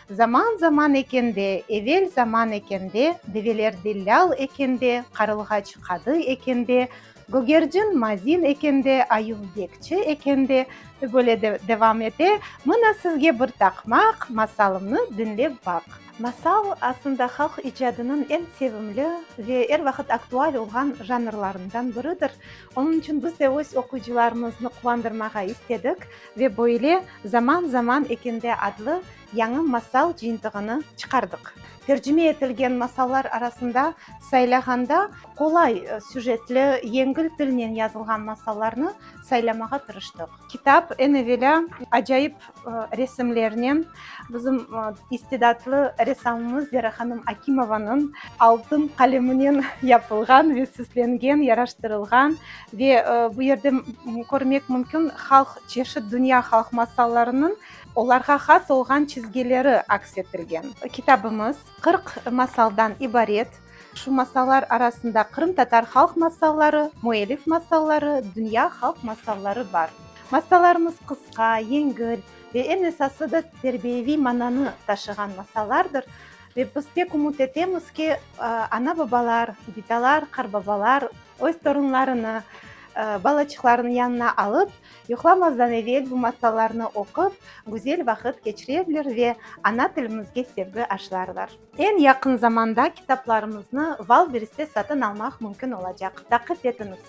Zaman-zaman ekende, evel zaman ekende, develer dellâl ekende, qarılğaç qadı ekende, gögercin mazin ekende, ayuv bekçi ekende, ve böyle de devam ete. Mına sizge bir taqmaq, masalımnı diñlep baq. Masal, aslında, halq icadınıñ eñ sevimli ve er vaqıt aktual olğan janrlarından biridir. Onıñ içün biz de öz oquyıcılarımıznı quvandırmağa istedik ve böyle Zaman-zaman ekende adlı yañı masal cıyıntığını çıqardıq. Tercime etilgen masallar arasında saylağanda qolay süjetli, yengil tilnen yazılğan masallarnı saylamağa tırıştıq. Kitap, eñ evelâ, acayip resimlernen, bizim istidatlı ressamımız Zera hanım Akimovanıñ altın qaleminen yapılğan ve süslengen, yaraştırılğan ve bu yerde körmek mümkün halq, çeşit dünya halq masallarınıñ olarğa has olğan çizgileri aks etilgen. Kitabımız 40 masaldan ibaret. Şu masallar arasında qırımtatar halq masalları, müellif masalları, dünya halq masalları bar. Masallarımız qısqa, yengil ve eñ esası da terbiyeviy mananı taşığan masallardır. Ve biz pek ümüt etemiz ki, ana-babalar, bitalar, qarbabalar öz torunlarını, balaçıqlarını yanına alıp, yuqlamazdan evel bu masallarnı oqup, güzel vaqıt keçirerler ve ana tilimizge sevgi aşlarlar. Eñ yaqın zamanda kitaplarımıznı Wildberrieste satın almaq mümkün olacaq. Taqip etiñiz!